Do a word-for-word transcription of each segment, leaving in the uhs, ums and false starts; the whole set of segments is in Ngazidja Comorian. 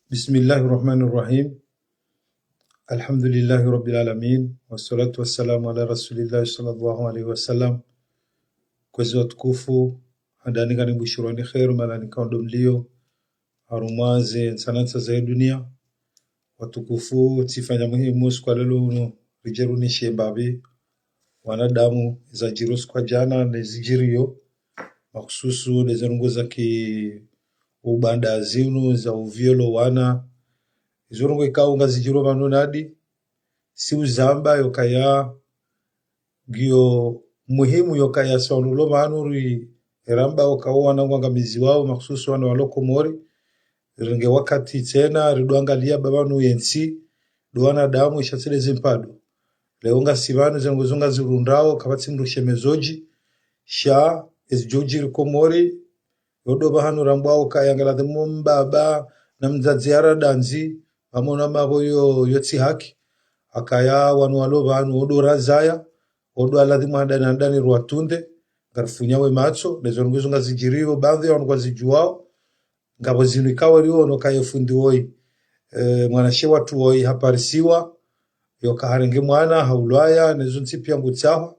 بسم الله الرحمن الرحيم. الحمد لله رب العالمين، والصلاة والسلام على رسول الله صلى الله عليه وسلم. Kwezi watukufu, handani ngani bushurani kheri, mahala nikao ndo mlio, harumwa ze ntsanantsa za dunia. Watukufu, tsifanya muhimu siku ya leo unu, ridje rinishe mbapvi wanadamu, zadjiri siku ya djana ne zidjiriyo, mahususu ne ze ndrongoo za ki ubanda zinu za uviolo wana. Izo ndrongoo ikao ngazidjiriyo pvanu nadi, si uzamba yokaya ngiyo muhimu yokaya si wanu lo pvanu ri, eramba okao wana ngwangamiziwao, mahususu wana walo Komori, rirenge wakati tsena, ridjo angalia ba pvanu yentsi, ndo wanadamu, isha tsi nde zimpando. Leo ngasi pvanu, ze ndrongoo zo ngazirundrao, kapvatsi mdru shemezodji, sha ezidjodjiri Komori, yo ndo pvahanu rambwao kaya ngaladhimu mbaba na mdzadze yaradandzi, pvamwedja na mapvo yo, yo tsi haki. Akaya wanu walo pvanu, wo ndo razaya, wo ndo aladhimu handani handani rwatunde, ngarifunyao ye matso, ne zo ndrongoo zo ngazidjiriyo, baadhwi ya wanu kwazidjuwao, ngapvo zinu ikao riono kaya fundi woyi, eh, mwanashe watru woyi haparisiwa, yoka harenge mwana, haulwaya, ne zo ntsi pia ngutsahwa.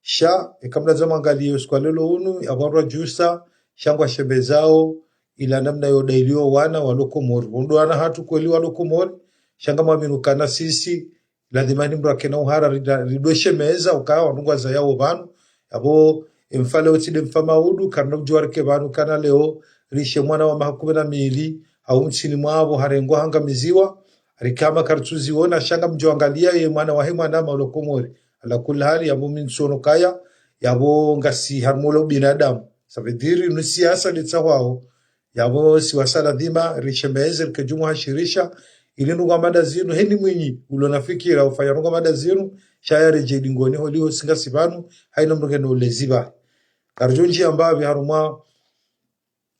Sha, eka mdru adja mwangaliye siku ya leo unu, yapvo wandru wadjusa, sha ngwashemezao, ila namna yo ndailiyo wana walo Komori. Wo ndo wana hatru kweli walo Komori, sha ngamwaminu kana sisi, ladhima ni mdru akena uhara rida-, ridjo shemeza, ukaya wanu ngwazayao pvanu, yapvo emfa leo tsi nde mfa maudu, karina udjuwa rike pvanu kana leo, rishe mwana wa maha kume na mili, hau ntsini mwapvo harengwa hangamiziwa, rikama karitsuziona, sha ngamdjo angalia ye mwana wahe mwanama ulo Komori. Ala kulli hali, yapvo mi ntsono kaya, yapvo ngasi harumwa ula ubinadamu. Ça veut dire, nu siasa nditsahwao, yapvo si wasa ladhima, rishemeze, rike djumwa hashirisha, ili ndrongoo hama nda zinu, heni mwinyi, ulo na fikira, ufanya ndrongoo hama nda zinu, sha yaredjei dingoni holiho si ngasi pvanu, haina mdru ngena ulezi pvahe. Karidjo ndjia mbapvi harumwa,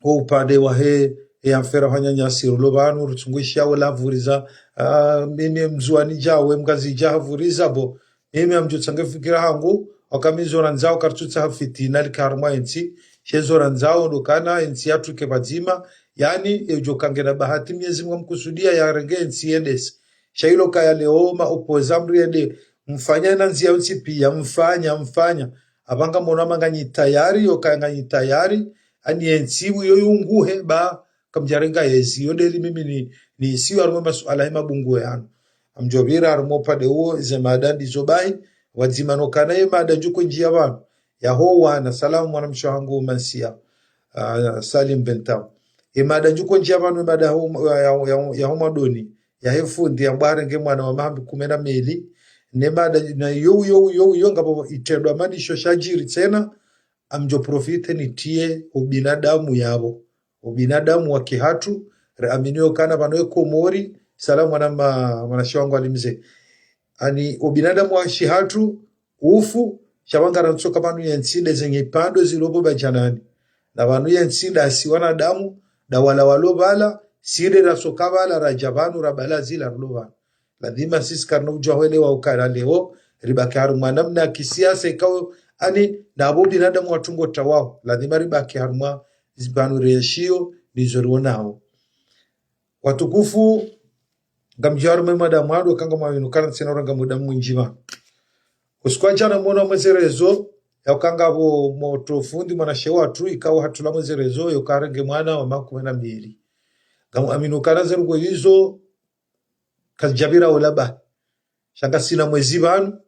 wo upande wahe, e affaire hwananyasi rilo pvanu, ritsungwisha wo lavuriza, ah, mimi Mndzuwani djawe, Mngazidja havuriza bo. Mimi ngamdjo tsanga fikira hangu, oka mi zo randzao karitsutsaha fitina lika harumwa entsi, she zo randzao ndo kana entsi yatru ike pvadzima, yaani, edjo kangena bahati Mnyezi Mungu amkusudia yarenge entsi yendese. Sha ilo kaya leo ma opposant mriende, mfanya na ndzia yontsi pia, mfanya, mfanya. Apvanga mwono hama nganyi tayari, yoka nganyi tayari, ani entsi iyo yunguhe, ba kamdjarenga yezi, yo ndeli mimi ni, ni siyo harumwa masuala he mabungu yanu. Ngamdjo pvira harumwa upande uwo, ze mada ndizo bahi, wadzima no kana ye mada ndjuko ndjia pvanu. Yaho wana, salamu mwanamshe hangu Mansia, ah, Salim Bentamu. Ye mada ndjuko ndjia pvanu, ye mada ho-, ya, ya, ya, yaho mwadoni, yahe fundi, yambwa harenge mwana wa maha kume na mili. Ne mada, na yo, yo, yo, yo, ngapvo itrendwa malisho shadjiri tsena, ngamdjo profite nitriye ubinadamu yapvo. Ubinadamu wa kihatru, riaminiyo kana pvanu ye Komori, salamu mwana ma-, mwanashe wangu Ali Mze. Ani, ubinadamu wa shihatru, ufu, sha pvanga rantsoka pvanu yentsi nde zenyi pando zilo pvo ba djanani. Na pvanu yentsi nda si wanadamu, nda wala walo pvala, si nde ratsoka pvala, radja pvanu, rabala zila rilo pvanu. Ladhima sisi karina udjuwa hwelewa ukaya leo, ribaki harumwa namna ya kisiasa ikao, ani, na apvo binadamu watru ngotrawao. Ladhima ribaki harumwa zipvanu rieshiyo, nizo rionao. Watukufu, ngamdjo harumwa ye mada mwando, eka ngamwaminu kana ntsina urenga muda mwindji pvanu. Usiku wa djana mwono mwe ze réseaux, yauka ngapvo mdru fundi mwanashe watru, ikao hatula mwe ze réseaux, yoka harenge mwana wa maha kume na mili. Ngamwaminu kana ze ndrongoo izo, kazidja pvira ola ba. Sha ngasina mwezi pvanu,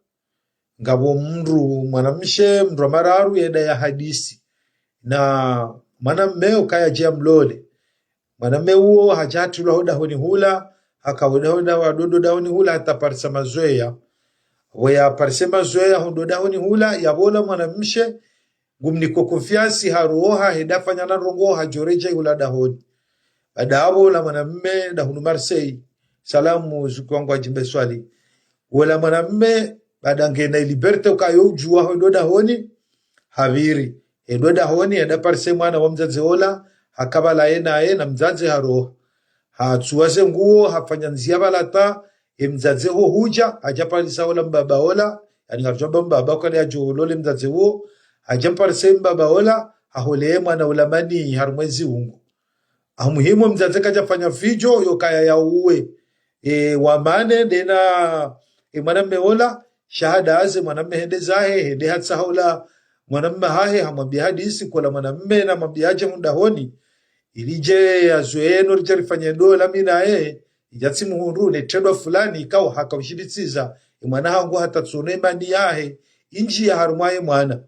ngapvo mdru mwanamshe, mdru wa mararu, yenda yahadisi na mwanamme ukaya dje yamlole. Mwanamme uwo hadja hatulwa ho dahoni hula, haka ho dahoni, ho dahoni hula, hata parisa mazoweya. Pvo yaparise mazoweya ho dahoni hula, yapvo ola mwanamshe, ngumniko confiance, haroha, henda hafanya na ndrongoo, hadjoredjei hula dahoni. Baada yapvo ola mwanamme, dahoni Marseille, salamu zuki wangu Adjimbe Swali. Wola mwanamme, baada ngena liberté ukayo udjuwa ho ndo dahoni, hapviri. Hendo dahoni, henda haparise mwana wa mdzadze ola, hakapvala yena ye na mdzadze haroha. Hatsuwa ze nguo, hafanya ndzia pvala ta, ye mdzadze ho hudja, hadja haparisa ola mbaba ola, yaani ngarudjo amba mbaba, kwani hadjo lole mdzadze wo, hadja haparise mbaba ola, hahole ye mwana ola mani harumwa ze ziungo. Amuhimu mdzadze kadjafanya fidjo yo kaya ya uwe. E, wamane ndena, e, mwanamme ola, sha hadaza mwanamme hende zahe, hende hatsaha ola mwanamme hahe, hamwambia hadisi, kola mwanamme namwambia adje hundahoni. Ili dje yazwe no ridje rifanye ndola mi naye, idjatsi muhundru, ne trendwa fulani, ikao haka ushiritsiza, e mwana hangu hata tsono imani yahe, indji ya harumwa ye mwana.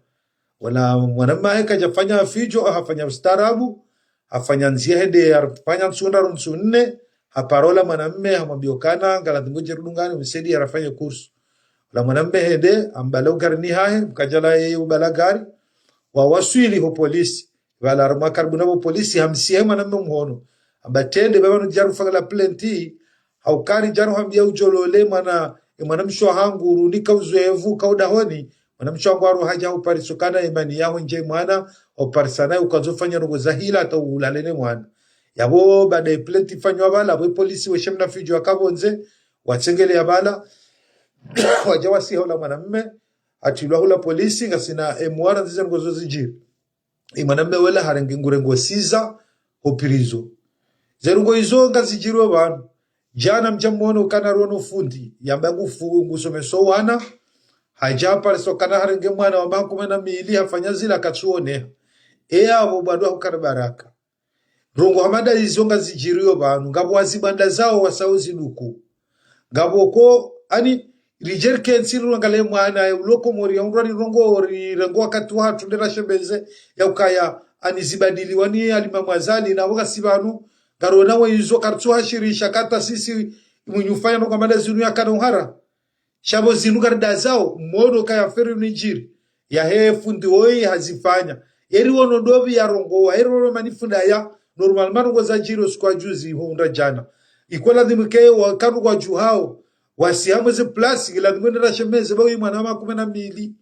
Wala mwanamme hahe kadjafanya fidjo, hafanya ustaarabu, hafanya ndzia hende, hafanya ntsu ndraru ntsu nne, hapara ola mwanamme, hamwambia ukana, ngaladhimu udje rudungane, umsaidiye yarafanye kursu. Ola mwanamme hende, hambala ugarini hahe, mkadjala yeye ubala gari, wawaswili ho polisi. Pvala harumwa karibu na pvo polisi, hamsiya ye mwanamme mhono. Hamba trende, baba nudjaru fanya la plainte, hauka ridjaru hambia udjo lole mwana, e mwanamshe wahangu, urunika uzoevu, ka udahoni, mwanamshe wahangu haruha hadja hupariso kana imani yaho ndje mwana, uparisana ukazofanya ndrongo za hila hata ulale ne mwana. Yapvo baada ye plainte ifanywa pvala, pvo polisi weshe mna fidjo waka pvondze, watsengeleya pvala, wadja wasiha ola mwanamme, hatrilwa hula polisi, ngasina e mwara ndziza ndrongo zo zidjiri. E mwanamme wela harenge ngurengo siza ho prison. Ze ndrongo izo ngazidjiriwo pvanu. Djana mdja mwono ukana rono fundi, yamba ngufu-, ngusomeso wana, hadja hapariso kana harenge mwana wa maha kume na mili hafanya zila katsuoneha. E yapvo bwandwa hukana baraka. Ndrongo hama nda izo ngazidjiriwo pvanu, ngapvo wazibanda zao wasao ziduku. Ngapvo ko, ani, ridje rikentsi rirangalie mwana, e, ulo Komori ya undrwa rirongo, rirengo wakati wahatru ndera shembeze, ya ukaya, ani zibadiliwa ni Alimamu Azali, na wakati pvanu, ngarona we izo karitsu hashirisha kata sisi, mwinyi ufanya ndrongo hama nda zinu yakana uhara. Sha pvo zinu ngaridazao, mwono kaya feri unidjiri. Yahe fundi woyi hazifanya. Eri wono ndopvi yarongowa, eri wono manifunda ya, normalement ndrongo zadjiri usiku wa juzi, ho undra djana. Iko ladhimu ke wakanu kwadjuhao, wasiha mwe ze plasi, ladhimu nera shemeze, ba uyi mwana maha kume na mili.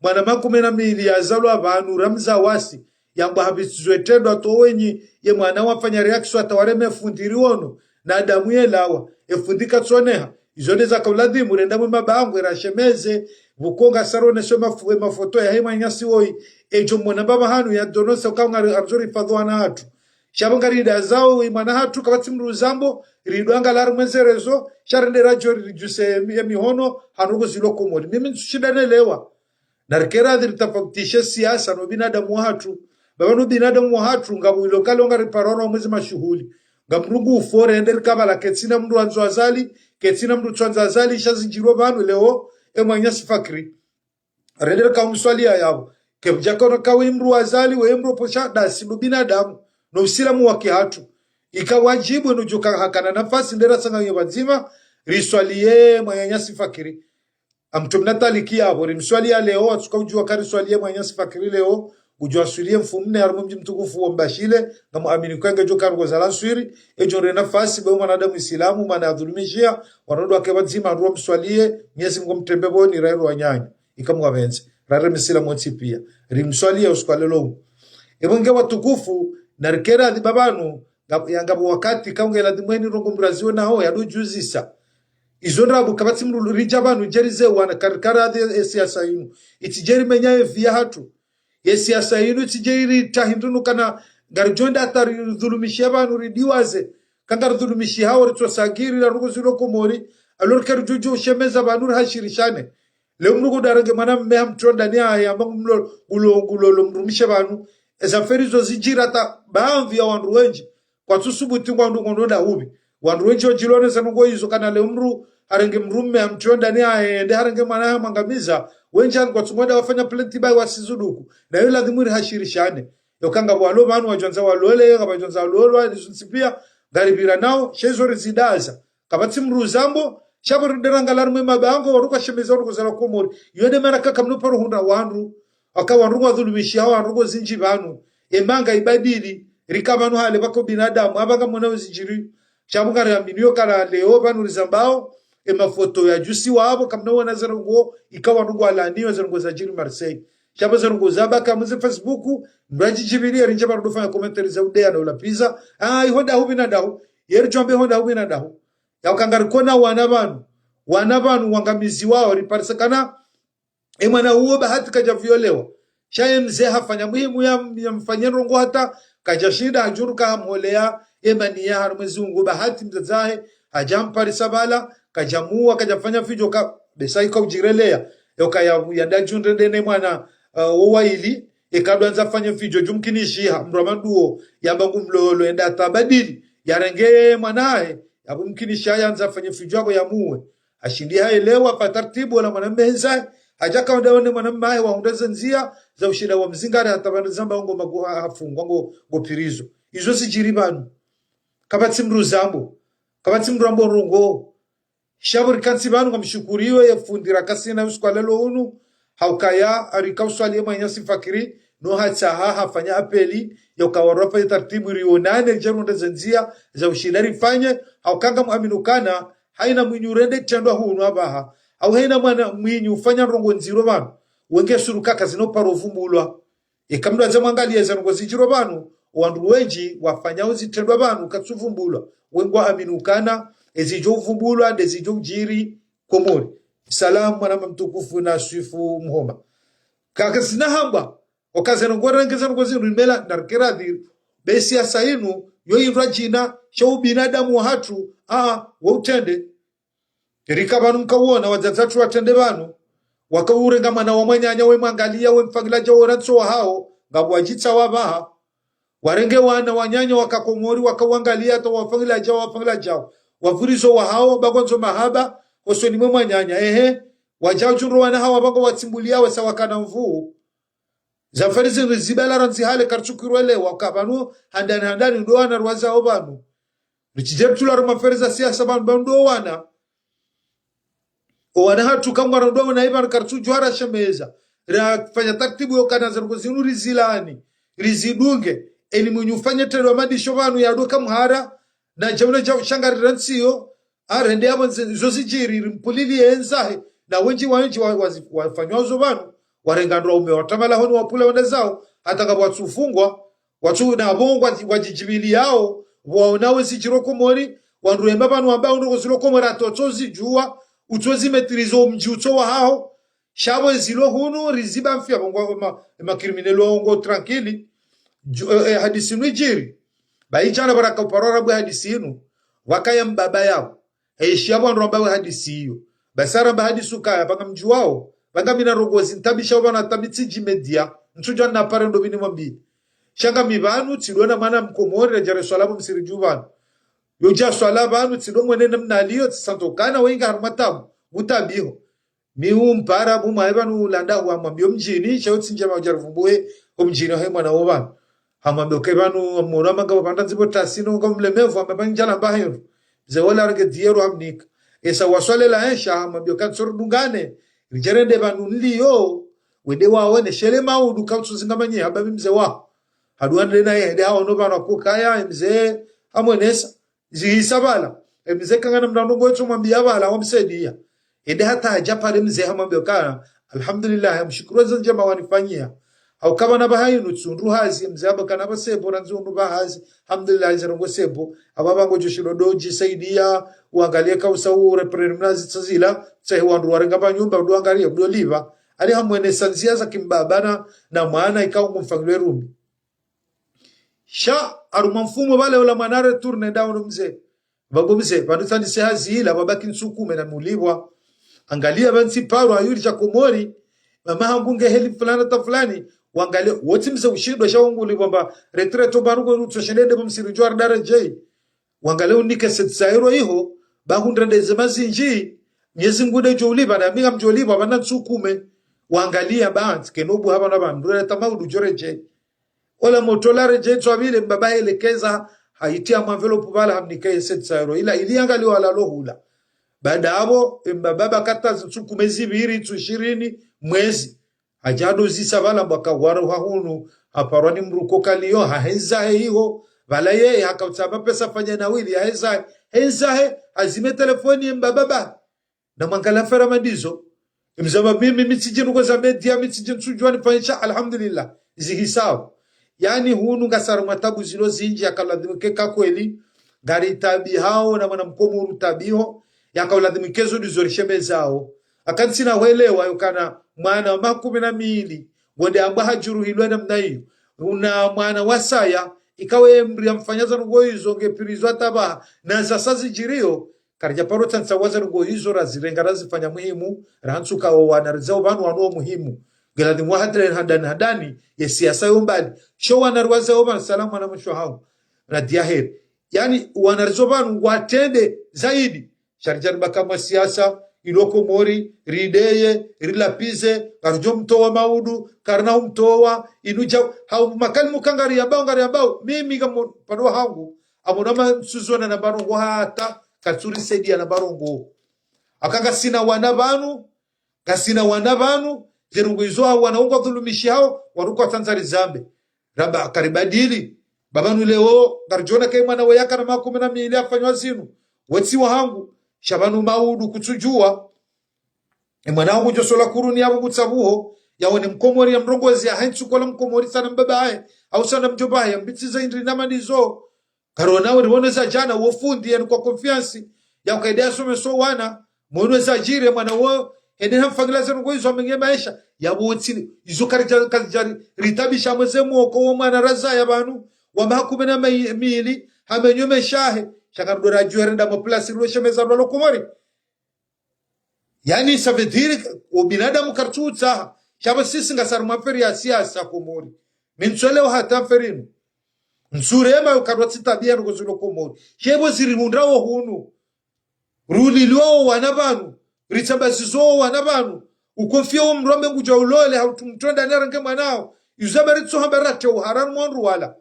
Mwana maha kume na mili yazalwa pvanu, ramza wasi. Yamba hapvitsizwe trendwa to wenyi, ye mwana wafanya réaction hata wareme fundi riwono, na damu yelawa, e fundi katsoneha. Izo ndeza kauladhimu, renda mwe mabango, era shemeze, pvuko ngasaroneswe mafu-, e mafoto yahe mwananyasi woyi, edjo mwona mbapvi hanu ya donose uka ngari, arizo rifadhwa na hatru. Sha pvo ngaridazao, e mwana hatru, kapvatsi mdru uzambo, ridwa ngala harimwa ze réseaux, sha rende radjo ridjuse e mi-, e mihono, hanu kuzilo Komori. Mimi ntsushinda nelewa. Na rikera ritafautishe siasa no binadamu wahatru. Baba no binadamu wahatru, ngapvo ilo kalo ngariparano mwe ze mashuhuli. Ngamdru ngu ufo rende rika pvala ketsina mdru andzo Azali, ketsina mdru tswandza Azali, sha zidjiriwo pvanu leo, e mwananyasi Fakri. Rende rika umswalia yapvo. Kepvudja kono kawe mdru wa Azali, we mdru posha, da si ndo binadamu. No usilamu wa kihatru. Ika wadjibu no djuka hakana nafasi ndera sanga yo pvadzima, riswalie mwananyasi Fakri. Amtru mna taliki yapvo, rimswalia leo, watsuka udjuwa kariswalie mwananyasi Fakri leo, udjuwa swilie mfumne, harumwa mdji mtukufu wa Mbashile, ngamu amini kwenge djo karuko za lanswiri, edjo rena nafasi, be mwanadamu Isilamu, mana adhulumishiha, wanodo wake pvadzima, ruwa mswalie, Mwenyezi Mungu mtrembe pvoni, rairo wanyanyi, ika Mungu apvendze, rare Misilamu wontsi pia, rimswalie usiku wa leo. Epvo nge watukufu, na rikera adhi babanu, nga-, ya ngapvo wakati, kaunge ladhimu eni ndrongo mdru aziwonao, yado djuzisa. Izo ndrabo kapvatsi mdru ridja pvanu djeri ze wana kar-, karikara adhi e siasa inu. Itsidjeri menya evi yahatru. Ye siasa inu itsidjeri ritahi ndrunu kana ngaridjo nda hata ridhulumishiha pvanu ridiwaze. Ka ngaridhulumishiha hao ritswa sagiri la ndrongo zilo Komori. Alors karidjo djo ushemeza pvanu rihashirishane. Leo mdru kudarenge mwanamme hamtrio ndani yahe, hamba ngumlo-, ngulo-, ngulolo mdrumishe pvanu. Eza feri zo zidjiri hata baadhwi ya wandru wendji. Kwatsu subuti ngwandru ngondo ndahupvi. Wandru wendji wadjilonesa ndrongo izo kana leo mdru harenge mdrumme hamtrio ndani yahe, ende harenge mwana hamwangamiza. Wendji hanu kwatsu ngondo wafanya plainte ba wasizuduku. Na yo ladhimu rihashirishane. Yo ka ngapvo walo pvanu wadjwandza walole, ngapvo wadjwandza walolwa, nizo ntsi pia, ngaripviranao, sha izo rizidaza. Kapvatsi mdru uzambo, sha pvo ridera ngala harimwa e mabango, wandru kwashemeza wandru kuzala Komori. Yo nde mana kaka mno paro hundra wandru. Aka wandru ngwadhulumishiha wandru ngo zindji pvanu. E manga ibadili, rika pvanu hale pvako binadamu, apvanga mwana uzidjiri. Sha pvo ngariaminiyo kana leo pvanu rizambao, e mafoto yadjusiwa apvo, kamna wona ze ndrongo, ika wandru ngwalaniyo ze ndrongo zadjiri Marseille. Sha pvo ze ndrongo zabaka mwe ze Facebook, mdru adjidjibili, yarindja pvanu dofanya commentaire za udeya na ulapviza. Ah, iho ndahupvi na ndahu. Yeri djwambe iho ndahupvi na ndahu. Ya uka ngarikona wana pvanu. Wana pvanu wangamiziwao, riparisa kana, e mwana uwo bahati kadja violewa. Sha ye mze hafanya muhimu ya, ya mfanye ndrongo hata, kadja shinda hadjuru ka hamholeya, emaniya harumwa ezi ungo bahati mdzadze wahe, hadja hamparisa pvala, kadjamuwa, kadjafanya fidjo ka, besa ika udjireleya, yoka ya, yandadjundre ndene mwana, uh, wo waili, eka ndo andza fanye fidjo djumkinishiha, mdru wa manduo, yamba ngu mlolo, enda atabadili, yarenge mwana wahe, yapvo mkinishiha yandza fanye fidjo yapvo yamuwe. Hashindi haelewa, pa tartibu wola mwanamme hendza, hadja kaonda one mwanamme wahe wahundra ze ndzia, za ushinda wamzingare hata pvanu zamba ngo magu ha-, hafungwa ngo, ngo pirizo. Izo zidjiri pvanu. Kapvatsi mdru zambo. Kapvatsi mdru ambo ndrongo. Sha pvo rikantsi pvanu ngamshukuriwe ye fundi rakasina usiku wa leo unu. Haukaya arika uswali ye mwananyasi Fakiri. No hatsaha hafanya apeli. Yoka warofa ye tartibu rionane ridje rihundre ze ndzia za ushinda rifanye. Hauka ngamwamini ukana haina mwinyi urende itrendwa hunu apvaha. Au haina mwana mwinyi ufanya ndrongo ndziro pvanu. Wenge suru kaka zino paro vumbulwa. Eka mdru andza mwangaliye ze ndrongo zidjiro pvanu, wandru wendji wafanyao zitrendwa pvanu katsuvumbulwa. Wengwa amini ukana, ezidjo uvumbulwa, ndezidjo udjiri Komori. Salamu, mwanama mtukufu na swifu Mhoma. Kaka zina hamba, okaze ndrongo renge ze ndrongo zinu rimela, narike radhi, be siasa inu, yo indrwa djina, sha ubinadamu wahatru, aa, wo utrende. Rika pvanu mkawona wadzadze watru watrende pvanu, wakaurenga mwana wa mwananya we mwangaliya we mfangila djao wola ntso wahao, ngapvo wadjitsa wapvaha. Warenge wana wanyanya waka Komori, wakawangaliya hata wafangila djao, wafangila djao. Wavurizo wahao, bagondzo mahaba, hosoni mwe mwananya, ehe, wadjao djundro wana hawa pvango watsimbuliya wesa wakana mvuu. Za feri zinu zibala randzi hale karitsukirwelewa, ka pvanu handani handani ndo wana rwazao pvanu. Ritsidje ritsula ro maferi za siasa pvanu, pvanu ndo wana. O wana hatru kamwara ndo wana ipvanu karitsudjuwa rashemeza. Rafanya tartibu yokana ze ndrongo zinu rizilani, rizidunge. Eni mwinyi ufanye trendwa madisho pvanu yado kamhara, na djauna djau shangarira ntsiyo, arende yapvo nze-, zo zidjiri, rimpulili yendzahe, na wendji wendji wa, wa, wafanywa zo pvanu, warenga ndrwa ume watamala honi wapvula wende zao, hata ngapvo watsufungwa, watsu na pvo ngwa, ngwadjidjibiliyao, waonao zidjiro Komori, wandru wema pvanu wamba ndrongo zilo Komori hata utsozidjuwa, utsozimetirizo mdji utso wahao, sha pvo ezilo hunu, riziba mfi yapvo ngwa ma, ma criminel wao ngo tranquille, dju, eh, eh, hadisi inu idjiri, ba idjana pvara kauparwa rabwe hadisi inu, wakaya mbaba yao. Heshiya pvo wandru wamba we hadisi iyo. Basi aramba hadisi ukaya, pvanga mdjuwao, pvanga mi na ndrongo zintabishao pvanu hata mi tsidji media, ntsudjuwa na pare ndo pvini mwambili. Sha ngami pvanu, tsidona mwana mkomori, radja reswala pvo msiridju pvanu. Yodja swala pvanu, tsido mwene namna aliyo, tsisantokana, wenga harumwa tabu, utabiho. Mi umpara bu mwae pvanu ulanda hu hamwambiyo mdjini, sha utsindjema udja rivumbuwe ho mdjini wahe mwana wo pvanu. Hamwambiyo ke pvanu, mwana manga pvanda ndzipvo tasino, nga mlemevu, hamba pvanu ndjala mba henu. Mze wola arenge diyero hamnika. Esa waswalela ensha, hamwambiyo ka ntsori dungane, ridjerende pvanu nliyo, wende waone, shele maudu ka utsuzinga manyi, hamba mi mze waho. Haduwa ndena ye, hende haono pvanu akukaya, mze, hamwenesa. Zihisa pvala. E mze kangana mndru ndrongo etso mwambiya pvala, wamsaidiya. Ende hata hadja pare mze hamwambiya kana, alhamdulillah, hamshukuru ze ndjema wanifanyiya. Hauka pvanu pvaha inu tsundru hazi, mze hamba kana pvase bo randzi undru pva hazi, alhamdulillah, ze ndrongo se bo. Apva pvangodjo shindo ndo djisaidiya, uangaliye ka usa ureprendre mnazi tsazila, tsahe wandru warenga pva nyumba, ndo angaliye, ndo lipva. Ali hamwenesa ndzia za kimbaba na, na mwana ikao ngumfangilwe rumi. Sha, harumwa mfumo pvale ola mwana retourne ndawo no mze. Pvango mze, pvanu tsandise hazi ila, pvabaki ntsu kume na mulipvwa. Angaliya pvantsi paro ayuri sha Komori, mama hangu nge heli fulani ta fulani, wangaliya, wotsi mze ushindwa sha wangu ulipvwa mba, retraite pvanu ko rutso shendende pvo msiridju arda redjei. Wangaliya unike sept cents euros iho, ba hundra ndeze mazindji, Mnyezi Mngu nde djo ulipva, na mi ngamdjo lipvwa, pvana ntsu kume. Wangaliya pvantsi, kenobu hapvana pvanu, ndrwela tamaudu djo redjei. Ola moto la redjei tswabile, mbaba helekeza, haitiya mwa enveloppe pvala hamnika ye sept cents euros. Ila ili yangaliwa lalo hula. Baada apvo, e mbaba bakata ntsu kume zipviri, ntsu shirini, mwezi. Hadja ndo zisa pvala mbaka waro hahunu, haparwa ni mruko kaliyo, hahendza he iho. Pvala yeye, hakautsa mapesa fanya na wili, hahendza he, hendza he, hazime telefoni ye mbaba ba. Na mwangala fera mandizo. Mze hamba mimi, mi tsidji nuko za media, mi tsidji ntsudjuwa nifanyisha, alhamdulillah. Zihisao. Yaani hunu ngasi harumwa tabu zilo zindji yakaladhimike ka kweli, ngaritabihao na mwana mkomori utabiho, yakaladhimike zo ndizo rishemezao. Haka ntsina hwelewa yokana mwana wa maha kume na mili, ngonde amba hadjuruhilwa namna iyo. Una mwana wasaya, ikawe mdru yamfanya zandrongo izo nge prison hata pvaha, na zasaya zidjiriyo, karidja paro tsantsa wa zandrongo izo razirenga razifanya muhimu, rantsu ka wo wana rizao pvanu wanu wo muhimu. Nge ladhimu wahatire handani handani, ye siasa yo mbali. Sho wana riwazao pvanu, salamu mwana mshe hangu, na diaheri. Yaani, wana rizao pvanu watrende zaidi. Sha ridja ribaka mwa siasa, ilo Komori, rideye, rilapvize, ngaridjo mtowa maudu, karina umtowa, inu dja, hau makalimu ka ngariyambao, ngariyambao, mimi ngam pvandre hangu, ngamwona msuzo na namba ndrongo hata, katsurisaidia namba ndrongo. Aka ngasina wana pvanu, ngasina wana pvanu, ze ndrongo izo hau wana wo ngwadhulumishihao, wandru kwatsandza rizambe. Ramba karibadili. Ba pvanu leo, ngaridjo ona kayi mwana we yakana maha kume na mili afanywa zinu. Wetsi wa hangu, sha pvanu maudu kutsudjuwa. E mwana hangu djosola kuruni yapvo ngutsabuho, yawone mkomori ya mrongozi ya hentsu kola mkomori sana mbaba hahe, au sana mdjomba hahe, yambitsiza indri na mandizo. Karona uri wono za djana, wo fundi, yani kwa confiance, ya ukaidi asome so wana, mwono za djiri, mwana wo, hende hamfangila ze ndrongo izo amenye maesha, ya wotsile, izo karidja, karidja ritabisha mweze mwoko wo mwana razaya pvanu, wa maha kume na mi-, mili, hamenyo maesha yahe, sha ngarudjo radjuwa renda mo place rilo shemeza rwalo Komori. Yani, ça veut dire, o binadamu karitsutsaha, sha pvo sisi ngasi harumwa mferi ya siasa Komori. Mi ntsuelewa hata mferi inu. Ntsurema yo karwatsi tabiya ndrongo zilo Komori. Sha pvo zirihundrao hunu. Rulilwao wana pvanu. Ritsambazizo wana pvanu. Ukomfia wo mdru ambe ngudjo ulole, hau tu mtronda ne renge mwanao. Izo habari tso hamba rate uhara mwa wandru wala.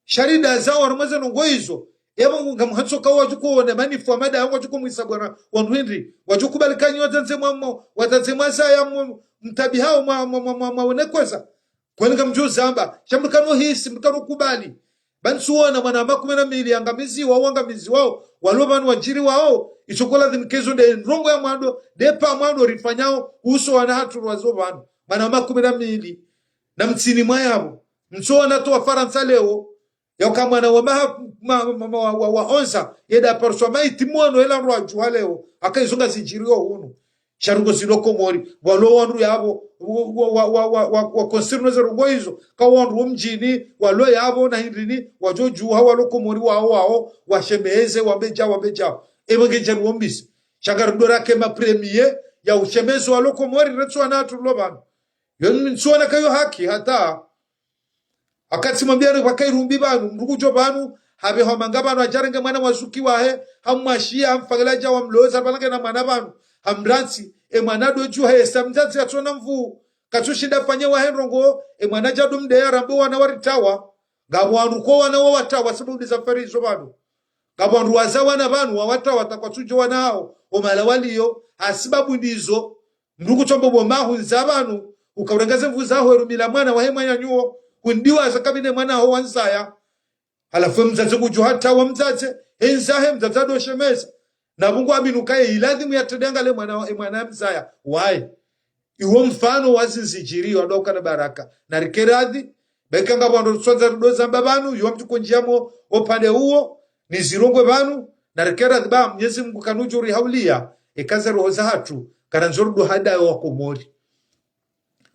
Sha ridazao harumwa ze ndrongo izo. Epvo ngamhantso ka wadjuko wone manifu wa mada yangu wadjuko mwisa bwana wandru hindri. Wadjuko kubali kanyo wadzandze mwa, mwa, wadzandze mwa zaya mwa, mtabihao mwa, mwa, mwa, mwa, mwa wone kweza. Kweli ngamdjo zamba. Sha mdru kano hisi, mdru kano kubali. Ba ntsuona mwana wa maha kume na mili yangamiziwa, wangamiziwao, walo pvanu wadjiriwao, itsokola dhini kezo nde ndrongo ya mwando, nde pa mwando rifanyao, uso wana hatru rwazo pvanu. Mwana wa maha kume na mili. Na mtsini mwa yapvo. Ntsuona to wa Farantsa leo, yauka mwana wa maha, ma, ma, ma, wa, wa, wa onze, yeda paruswa maiti mwono ela ndrwadjuha leo, aka izo ngazidjiriyo hunu. Sha ndrongo zilo Komori, walo wandru yapvo, wa, wa, wa concerné ze ndrongo izo, ka wandru wo mdjini, walo yapvo na hindrini, wadjo djuha walo Komori wao, wao, washemeze, wambe dja, wambe dja. Epvo nge djari wombise. Sha ngarudjo rake ma premier, ya ushemeze walo Komori, retsu wana hatru rilo pvanu. Yo ntsuona kayo haki, hata, akatsi mwambia ni pvaka irumbi pvanu, mdru kudjo pvanu, hapve hwa manga pvanu, hadjarenge mwana wa zuki wahe, hamwashiya, hamfangila dja wamloza, pvalange na mwana pvanu, hamrantsi, e mwana dodju hesa, mdzadze katsona mvu, katsushinda fanye wahe ndrongo, e mwana djadu mdeya, rambo wana waritawa, ngapvo wandru ko wana wawatawa, sababu ndiza mferi izo pvanu. Ngapvo wandru waza wana pvanu, wawatawa, ta kwatsudjo wana hao, omala waliyo, hasibabu ndizo, mdru kutsombo bo mahu nza pvanu, ukaurengeze mvu zaho erumila mwana wahe mwananyuo, kundiwaza kabine mwana ho wanzaya. Halafu mdzadze kudjo hata wa mdzadze, henza he mdzadze ado shemeza. Na pvungu aminu kaye iladhimu ya tedanga le mwana, e mwana ya mzaya. Waye. Iwo mfano wa zindzi djiriyo, ado kana baraka. Na rike radhi, beka ngapvo wandru tsondza rudo zamba pvanu, iwo mdjo kondjia mo opvande uwo, ni zirongwe pvanu, na rike radhi ba Mwenyezi Mungu kanudjo rihauliya, eka ze roho za hatru, kana ndzo rudo hadayo wa Komori.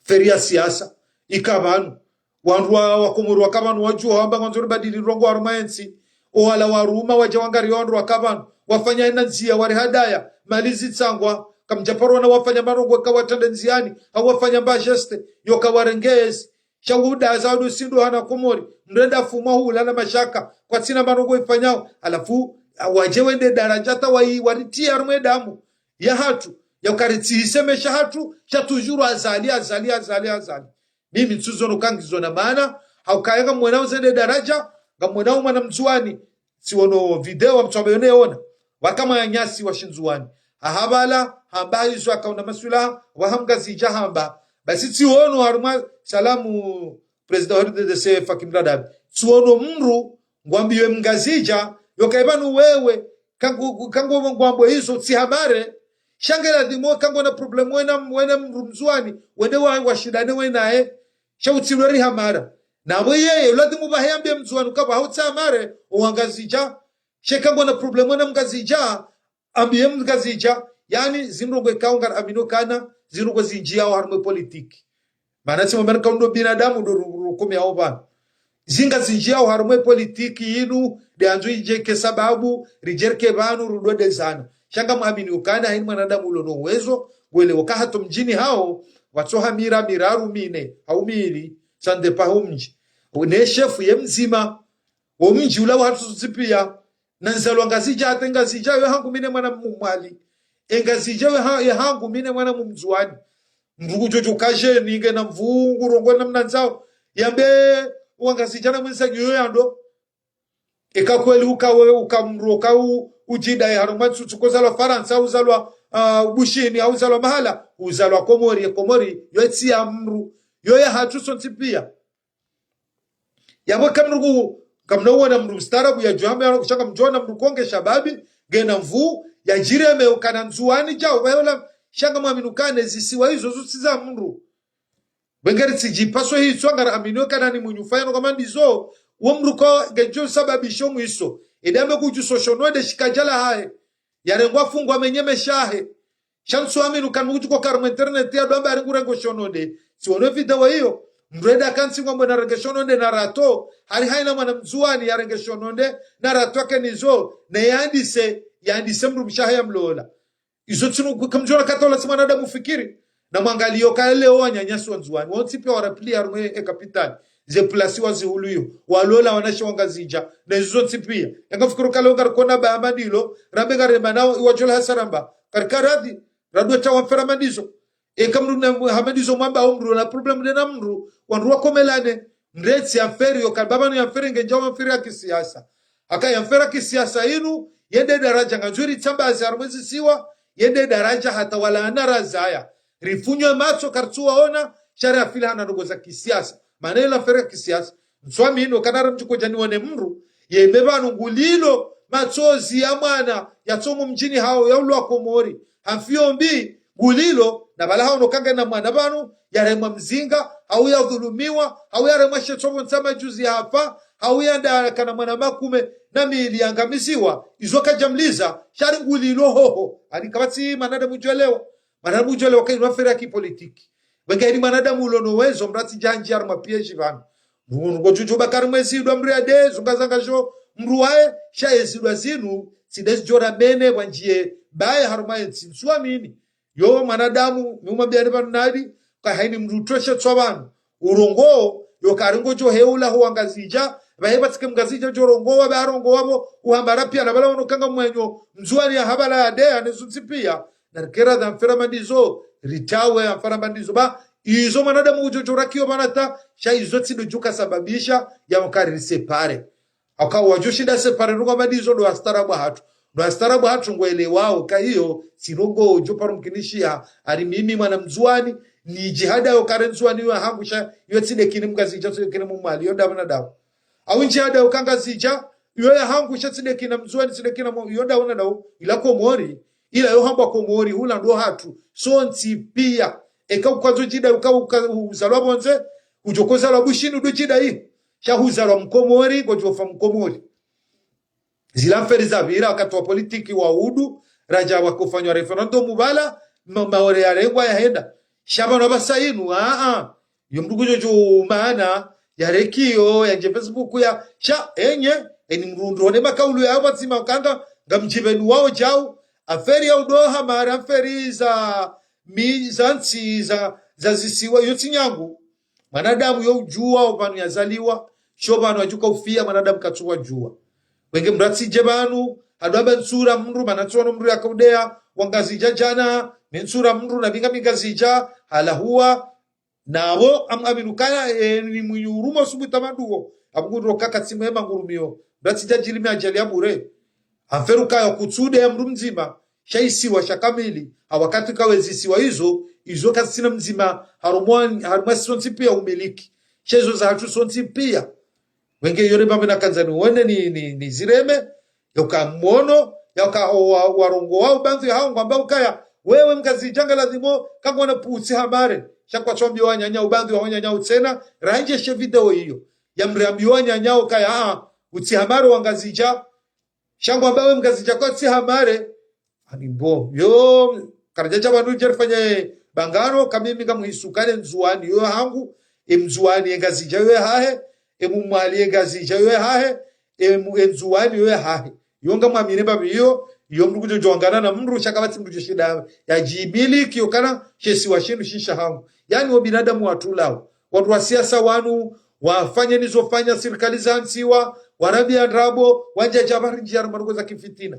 Feri ya siasa, ika pvanu, wandru wa, wa Komori waka pvanu wadjuha wamba ngwandzo ribadili ndrongo harumwa entsi, owala waruma wadja wangariya wandru waka pvanu, wafanya ina ndzia warihadaya, mali zitsangwa, kamdja paro wana wafanya marongo eka watrende ndziani, hau wafanya mba geste, yoka warengezi, sha udaza wadu sindo hana Komori, mrenda fumwa hula na mashaka, kwatsina marongo ifanyao, halafu, wadje wende daradja ta wayi, waritia harumwa edamu ya hatru, ya ukaritsihise maesha hatru, sha toujours Azali, Azali, Azali, Azali. Mimi ntsuzono ka ngizo na maana, hauka ye ngamwonao zende daradja, ngamwonao mwana Mndzuwani, tsiono video wa mtswambe yone ona, waka mwananyasi wa Shindzuwani. Hahabala, hamba izo akaona maswilaha, waha Mngazidja hamba. Basi tsiono harumwa salamu, président wa R D D C Fakim Radabi. Tsiono mdru, ngwambiwe Mngazidja, yoka ipvanu wewe, kangu, kangu ngwambo izo, tsi hamare, sha nge ladhimu, kangona problème wena, wena mdru Mndzuwani, wende wa, washindane wenaye, sha utsilwe rihamara. Na we yeye, ladhimu pvahe yambiye Mndzuwani, kapvaha utsi hamare, owangazidja, she kangona problème wena Mngazidja, ambiye Mngazidja, yaani, zindrongo ikao ngari amino kana, zindrongo zindjiyao harumwa politique. Mana tsi mwambe ni kaundo binadamu ndo ru-, rukomeyao pvanu. Zinga zindji yao harumwa ye politiki yinu, nde yandzo idje ike sababu ridjerike pvanu rudodezana. Sha ngamwamini ukana hayini mwanadamu ulo no uwezo, wele waka hatru mdjini hawo, watsoha mira miraru mine, hau mili, ça dépend ho mdji. Ne shefu ye mdzima, wo mdji ula wahatru sontsi piya, na ndzalwa Ngazidja hata Ngazidja yo hangu mine mwana mmwali. E Ngazidja yo ha-, yo hangu mine mwana mndzuwani. Mndru kudjodjo kazeni nge na mvuu ngurongowa namna ndzao. Yambe wa Ngazidja na mwendza nyo yo yando. Eka kweli uka we, uka mndru, uka u-, udjidai harumwa ntsutsu kozalwa Farantsa, uzalwa, ah, Bushini, au uzalwa mahala, uzalwa Komori, ye Komori, yo tsi ya mndru. Yo yahatru sontsi piya. Yapvo eka mndru ku-, kamna uwona mndru mstaarabu yadjuwa hamba yano, sha ngamdjo wona mndru konge shababi, ngena mvuu, yadjireme ukana Ndzuwani djau, pvayola, sha ngamwamini ukana zisiwa izo zontsi za mndru. Pvwengeri tsidjipaswe hitswa ngara amini ukana ni mwenye ufanya no kama ndizo, wo mndru ko ngedjo sababisho mwiso. Ede ambe kudjuso shononde shikadjala hahe. Yarengwa fungwa menye meshahe. Sha ntsu amini ukana mndru kudjuka harumwa internet yadjo amba hari ngurengo shononde. Tsiwono video iyo. Mndru eda kantsi ngwambo narenge shononde na rato. Hari hayina mwana Mndzuwani yarenge shononde na rato yake nizo. Ne yandise, yandise mndru mshe hahe yamlola. Izo tsinu ku-, kamdjona katola tsi mwanadamu fikiri. Na mwangaliyo ka leo wananyasi wa Ndzuwani. Wontsi piya warapvili harumwa ye capitale. Ze plasi wazihulu yo. Walola wanashe wa Ngazidja. Na izo zontsi piya. Yanga fikiri ka leo ngarikona ba Hamadizo. Rambe ngarema nao iwadjola hasaramba. Karika radhi. Radwe ta wamfera mandizo. Eka mndru na Hamadizo mwamba o mndru na problème nde na mndru. Wandru wakomelane. Mndru etsi yamferi yo ka baba no yamferi ngendja wamferi ya kisiasa. Haka yamfera kisiasa yinu, yende daraja ngandzo ritsambaze harumwa ezisiwa, yende daraja hata wala ana razaya. Rifunywe matso karitsuwaona, sha rihafili hana ndrongo za kisiasa. Mana yela mfera kisiasa. Ntsu amini ukana ra mdji kodja niwone mndru, yeme pvanu ngulilo, matsozi ya mwana, yatsomo mdjini hawo, yaulwa Komori. Hamfiyo mbi, ngulilo, na pvala hawono ka ngena mwana pvanu, yaremwa mzinga, hau yadhulumiwa, hau yaremwa she tsovo ntsa majuzi yahafa, hau yanda kana mwana makume na mili yangamiziwa, izo kadjamliza, sha ri ngulilo hoho, ani kapvatsi mwanadamu udjwelewa, mwanadamu udjwelewa ka inu affaire ya kipolitiki. Pvwenge hayini mwanadamu ulo no uwezo, mndru atsidjandji harumwa piège pvanu. Mndru ngodjodjo bakari mwezi idwa mndru yade, zunga zanga djo, mndru waye, sha ezidwa zinu, tsi nde zidjo ramene, pvwandjiye, baye harumwa yentsi, ntsu amini. Yo mwanadamu, mi umwambiyani pvanu nadi, ka hayini mndru utweshe tswa pvanu. Urongowo, yo karingodjo heula ho Wangazidja, pvahe pvatsike Mngazidja djo rongowa, pvarongowa pvo, uhamba ra piya na pvala wono ka ngamwenyo, Mndzuwani ya hapvala yade, ane zontsi piya, na rikera dha mfera mandizo, ritawe ya mfera mandizo, ba, izo mwanadamu udjodjo rakiyo pvanu ta, sha izo tsi ndo djuka sababisha, ya mkari risépare. Haka wadjo shinda séparer ndrongo hama ndizo ndo wastaarabu wahatru. Ndo wastaarabu wahatru ngwelewao ka iyo, tsi ndrongo djo paro mkinishiha, ari mimi mwana Mndzuwani, nidjihadayo ka re Ndzuwani yo ya hangu sha, yo tsi nde kini Mngazidja, tsi nde kini Mmwali, yo ndawo na ndawo. Au ndjihadayo ka Ngazidja, yo ya hangu sha tsi nde kina Mndzuwani, tsi nde kina Mmo-, yo ndawo na ndawo. Ila Komori, ila yo hambwa Komori, hula ndo hatru, sontsi piya. Eka ukwandzo djida, uka, uka, uzalwa pvondze, udjo kozalwa Bushini, udo djida iho. Sha huzalwa Mkomori, ngodjofa Mkomori. Zila mferi zapvira wakati wa politiki wa udu, radja wakofanywa référendum pvala, ma-, Maore yarengwa yahenda. Sha pvanu apvasa inu, a, a. Yo mndru kudjodjo mana, yarekiyo, yandje Facebook ya, sha, enye, eni mndru ndro ne makaulu ya apvatsima ukanga, ngamdjipvenu wao djau, affaire ya udoha mara, affaire za, mi, za ntsi, za, za zisiwa, yo tsi nyangu. Mwanadamu yo udjuwa opvanu yazaliwa, sho pvanu adjuka ufiya, mwanadamu katsuwa djuwa. Pvwenge mndru atsidje pvanu, hadwamba ntsura mndru, mana tsuwono mndru yakaudeya, Wangazidja djana, mi ntsura mndru, na pvinga mi Ngazidja, halahuwa, na apvo, am-, aminu kaya, e, ni mwinyi uruma usubuta maduwo, apvo ngudro kaka tsimwe mangurumiyo, mndru atsidja djirimi ajali ya bure. Amferu kaya kutsude ya mndru mdzima, sha isiwa sha kamili, ha wakati kawe zisiwa izo, izo kazitsina mdzima, harumwa, harumwa sontsi piya umiliki. Sha izo zahatru sontsi piya. Wenge yore mambe na kandzani wone ni, ni, ni zireme, yoka mwono, yoka wa, warongowa ubandhwi hawo ngwamba ukaya, wewe Mngazidja nga ladhimo, kangwana putsi hamare, sha kwatswambiwa wananya ubandhwi wa wananya utsena, randje she video iyo, ya mriambiwa wananya ukaya, a, utsi hamare Wangazidja, sha ngwamba we Mngazidja kwatsi hamare. Ani mbo. Yo, karadja dja pvanu djerifanye bangano, ka mimi ngamwisu kale Ndzuwani yo hangu, e Mndzuwani, e Ngazidja yo hahe, emu Mwali ye Ngazidja yo yahahe, emu, e Ndzuwani yo yahahe. Yo ngamwamini mbapvi iyo, iyo mndru kudjo djongana na mndru, sha kapvatsi mndru djo shinda yadjimiliki, yo kana she isiwa shinu shi shahangu. Yaani wo binadamu watru lawo. Wandru wa siasa wanu, wafanya nizo fanya, sirikali za ntsiwa, warambia ndrabo, wandjadja pvahari ndjia harumwa ndrongoo za kifitina.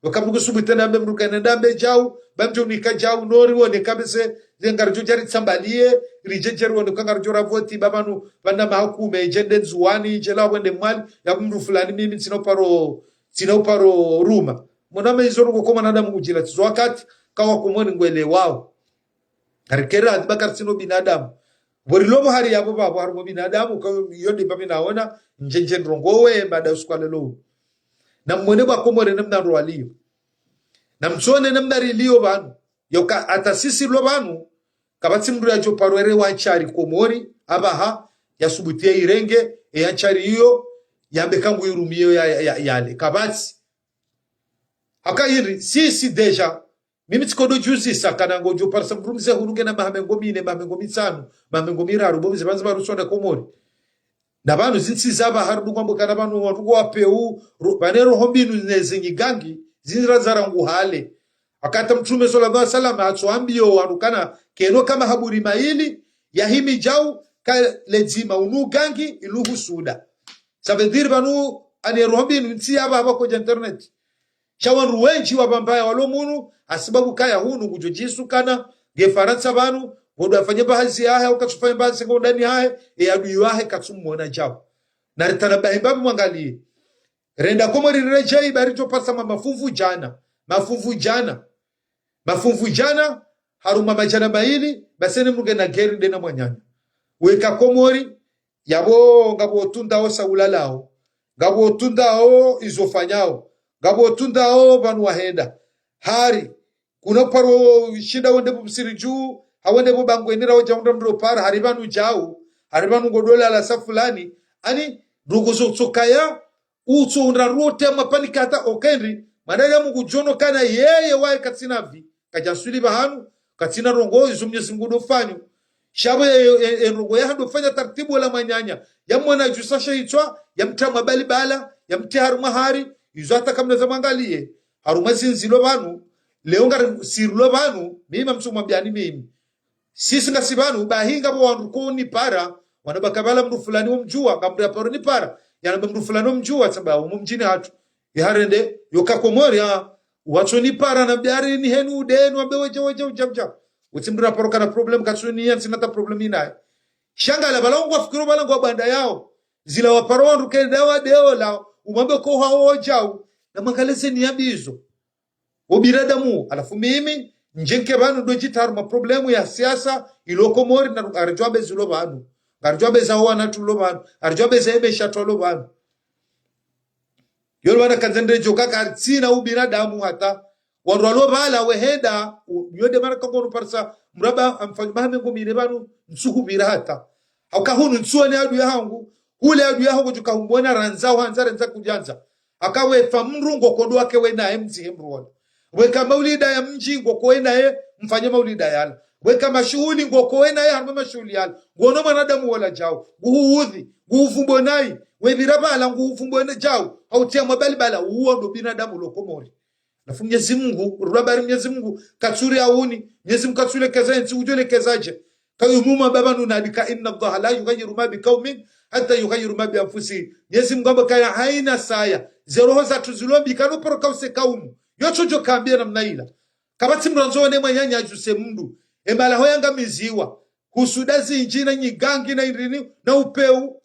Waka mndru kusubutu namba mndru kana namba djau, ba mdjo nika djau, no riwone kabisa, ze ngaridjo dja ritsambaliye, ridje dja riwone ka ngaridjo ravoti, ba pvanu, pvana mahakume, dje nde Ndzuwani, dje la wende Mwali, ya mndru fulani mimi, tsina uparo, tsina uparo ruma. Mwana me izo ruko kwa mwanadamu kudjila, tizo wakati, kawa kumweni ngwelewao. Harikera hadi ba karitsina ubinadamu. Pvo rilo pvo hari yapvo pvapvo harumwa ubinadamu, ka yo nde mbapvi naona, ndje ndje ndrongowe, mada usiku wa lelo. Na mwone pvwa Komori namna ndo waliyo. Na mtsone namna riliyo pvanu. Yoka hata sisi rilo pvanu, kapvatsi mndru yadjo paro ere wa ntsi hari Komori, apvaha, yasubutu ya irenge, e ya ntsi hari iyo, yambe ka ngu irumiyo ya, ya, ya, yale. Kapvatsi. Haka hindri, sisi déjà, mimi tsikodo djuzisa kana ngodjo parisa mndru mze hunu ngena maha mengo mine, maha mengo mitsanu, maha mengo miraru, bo mze pvandzi pvanu usonda Komori. Na pvanu zintsi za pvahari du kwambo kana pvanu wandru ngwa peu, ro-, pvane roho mbinu ne zinyigangi, zindzira za rangu hale. Haka hata Mtrume swallallahu alaihi wasallam hatso ambiyo wandru kana keno ka mahaburi mayili, yahimi djau, ka ledzima unu gangi, ilu husuda. Ça veut dire pvanu, ane roho mbinu ntsi ya pvapva kodja internet. Sha wandru wendji wapvambaya walo munu, hasibabu kaya hunu ngudjo djisukana, nge Farantsa pvanu, ngodo afanye mbahazi yahe, au katsufanye mbahazi ngo ndani yahe, e adui wahe katsumwona djau. Na ritanabahi mbapvi mwangaliye. Renda Komori riredjeyi ba ridjo parisa ma mafumvu djana, mafumvu djana, mafumvu djana, harumwa madjana mayili, ba sene mndru ngena geri nde na mwananya. Weka Komori, yapvo ngapvo tundao sa ulalao, ngapvo tundao izo fanyao, ngapvo tundao pvanu wahenda. Hari, kuna paro shinda wende pvo Msiri dju, hawende pvo Bangweni ra udja undra mndro para, hari pvanu djau, hari pvanu ngodo lala sa fulani, ani, ndrongoo zo tsokaya, utso undra rote mapvani kata okendri, mana ya Mungu djono kana yeye waye katsina vi, kadja swili pvahanu, katsina ndrongoo, izo Mnyezi Mungu ndo fanyo. Sha pvo ye, ye, ye ndrongoo ya hando fanya taratibu la mwananya, ya mwana djusa sha itswa, ya mtria mwa balibala, ya mtria harumwa hari, izo hata kamna za mwangaliye. Harumwa zindzi lo pvanu, leo ngari siri lo pvanu, mimi mtsu mwambiani mimi. Sisi ngasi pvanu, bahi ngapvo wandru ko nipara, wana baka pvala mndru fulani wo mdjuwa, ngamndru ya paro nipara, yanamba mndru fulani wo mdjuwa, tsamba umu mdjini hatru. Iharende, yoka Komori, ha, watso nipara na biari ni henu udenu, ambe wedja, wedja, udja, udja. Utsi mndru ya paro kana problème, katsuni ya ntsina ta problème inaye. Sha ngala pvala ngwa fikiro pvala ngwa banda yao. Zila waparo wandru kenda wa deo la, umambe ko hao djau, na mwangaleze ni ya bizo. Wo binadamu, halafu mimi, ndje nke pvanu ndo djitria harumwa problème ya siasa, ilo Komori na ngaridjo ambe zilo pvanu. Ngaridjo ambe za wanatru lo pvanu. Ngaridjo ambe za emesha twa lo pvanu. Yo lo pvanu kandza ndedjo kaka karitsina ubinadamu hata. Wandru walo pvala wehenda, u-, yo nde mana kangono parisa, mraba amfanyi maha mengo mine pvanu, ntsuhu pvira hata. Hauka hunu ntsuwa ni adui yahangu, hule adui yahangu djuka humwona randza, uhandza, randza kudjandza. Haka wefa mndru ngoko ndo wake wenaye mdzihe mndru wona. Weka maulida ya mdji ngoko wenaye mfanye maulida yala. Weka mashuhuli ngoko wenaye harumwa mashuhuli yala. Ngono mwanadamu wola djau. Nguhuudhi. Nguhufumbo nayi. Wepvira pvala nguhufumbo ne djau. Hautria mwa balibala. Uwo ndo binadamu lo Komori. Halafu Mnyezi Mungu, rula bari Mnyezi Mungu, katsuri auni, Mnyezi Mungu katsulekeza entsi, udjo lekeza dje. Kayumuma baba nunadika, إن الله لا يغير ما بقوم حتى يغيروا ما بأنفسهم. Mnyezi Mungu amba kaya haina saya, ze roho zatru zilo mbi kanu paro kause kaumu. Yo tsodjo kambia namna ila. Kapvatsi mndru andzo one mwananya adjuse mndru. Emalaho yangamiziwa. Husuda zindji na nyigangi na indrini na upeu.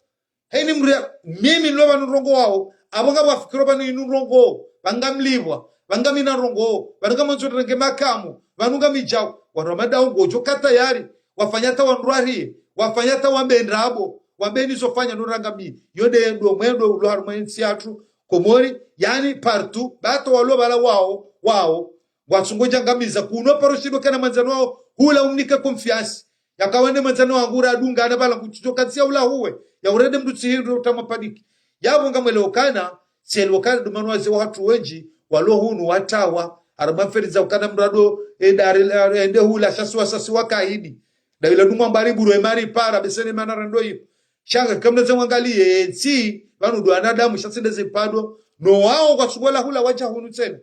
Heni mndru ya, mimi nilo pvanu ndrongowao, apvo ngapvo wafikiro pvanu inu ndrongoo, pvanga mlipvwa, pvanga mina ndrongoo, pvanu ngamandzo renge makamu, pvanu ngami djau, wandru wa madao ngodjo ka tayari, wafanya hata wandru wariye, wafanya hata wambe ndrabo, wambe nizo fanya no rangami, yo nde ndo mwendo ulo harumwa entsi yatru, Komori, yaani partout, ba hata walo pvala wao, wao, ngwatsungo djangamiza, kuno paro shindo kana mwandzani wao, hula umnike confiance. Yaka wende mwandzani wangu ura adungana pvala ngutsudjo katsi ya ula huwe. Ya urende mndru tsi hindru utamwa paniki. Yapvo ngamwelewo kana, tsi elewo kana ndo mana wazee wahatru wendji, walo hunu watawa, harumwa mferi za ukana mndru ado, ende are-, are-, ende hula, sha si wa, sha si wa kaidi. Nda ila dumwa mbari buro emari para, be sene mana rando iyo. Sha ngamdjo mwangaliye, tsi pvanu ndo wanadamu, sha tsi nde ze pado. No wao kwatsu ngola hula wadja hunu tsena.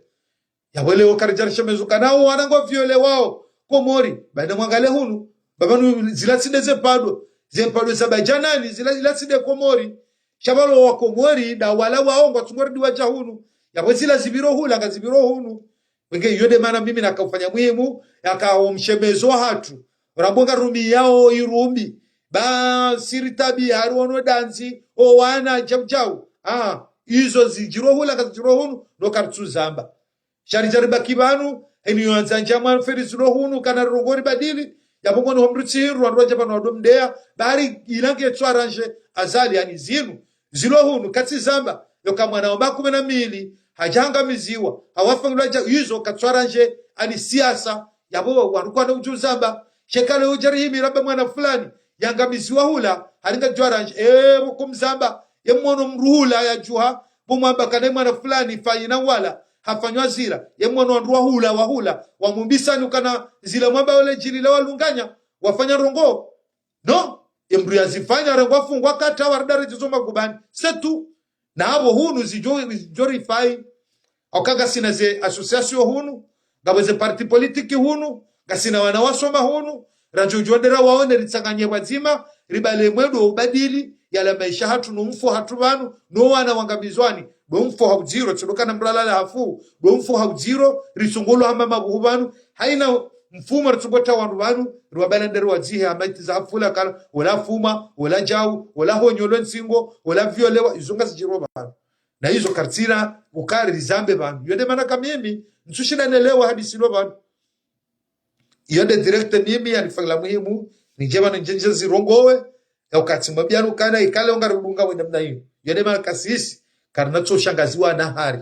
Yapvo leo karidja rishemeza ukana wo wana ngwa viole wao Komori. Ba namwangaliye hunu. Ba pvanu zila tsi nde ze pado. Ze pado za Badjanani, zila, zila tsi nde Komori. Sha pvalo wa Komori, nda wala wao ngwatsu ngoridi wadja hunu. Yapvo zila zipviro hula, ngazipviro hunu. Wenge, iyo nde mana mimi nakaufanya muhimu, yaka wo mshemezo wahatru. Rambo ngarumiyao irumbi. Ba siri tabi, hari wono dandzi, o wana, djau djau. Ah, izo zidjiro hula, ngazidjiro hunu, no karitsu zamba. Sha ridja ribaki pvanu, eni yo andza ndja mwa mferi zilo hunu, kana rongo ribadili, yapvo mwana wa mdru tsi hindru, wandru wadja pvanu wado mdeya, bari ilange tswa randje, Azali ani zinu, zilo hunu, katsi zamba, yoka mwana wa makume na mili, hadja hangamiziwa, hawafangilwa dja, izo katswa randje, ani siasa, yapvo wandru kwana udju zamba, sha eka leo udja rihimi ramba mwana fulani, yangamiziwa hula, halinga djwa randje, e, pvo kumzamba, ye mwono mdru hula yadjuha, pvo mwamba kana mwana fulani, fanyina wala, hafanywa zila, ye mwono wandru wahula, wahula, wamumbisani ukana zila mwamba wale djili la walunganya, wafanya rongo. No, ye mdru yazifanya rongo afungwa kata warida redjezo magubani. C'est tout. Na apvo hunu zidjo, zidjo rifai. Oka ngasina ze association hunu, ngapvo ze parti politique hunu, ngasina wana wasoma hunu, radjo djondera waone ritsanganye pvwadzima, ribale mwendo wa ubadili, yala maesha hatru no mfo hatru pvanu, no wana wangamizwani, ndo mfo haudziro, tsi ndo kana mdru alala hafu, ndo mfo haudziro, ritsongolo hama mabuhu pvanu, haina mfumo ritsongota wandru pvanu, riwabala ndere wadzihe, hama itiza hafula kala, wola fuma, wola djau, wola honyolwa ntsingo, wola violewa, izo ngazidjiro pvanu. Na izo karitsina ukari rizambe pvanu. Iyo nde mana ka mimi, ntsushinda nelewa hadisi lo pvanu. Iyo nde direct mimi, yanifangila muhimu, nindje pvanu ndje ndje zirongowe, ya ukati mwambiyanu ukana, ikale onga rudunga wende mna iyo. Iyo nde mana ka sisi, karina tso shangaziwa na hari.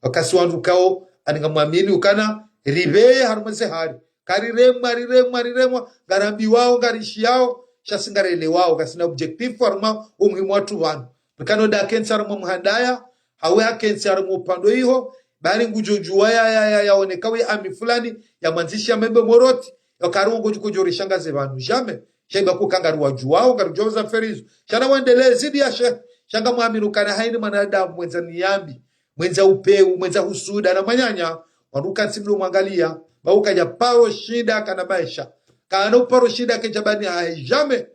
Wakati wandru kao, ani ngamwamini ukana, ripveye harumwa ze hari. Kariremwa, riremwa, riremwa, ngarambiwao, ngarishiyao, sha tsi ngarelewao, kasina objectif, harumwa umuhimu watru pvanu. Rikano nda akentsi harumwa muhandaya, hawe akentsi harumwa upando iho, bari ngudjo djuwa ya, ya, ya, yaoneka we ami fulani, ya mwandzishi ya mebe moroti, ya karongo djuko djo rishangaze pvanu. Jamais. Sha iba kuka ngari wadjuwao, ngari djuwao za ferizo. Sha na wendelee zidi ya she, sha ngamwamini ukana haini mwanadamu mwendza niyambi. Mwendza upeu, mwendza husuda na mwananya, wandru kantsi mlo mwangaliya, ba ukadja paro shinda kana maesha. Kana uparo shinda kedja bani hahe jamais.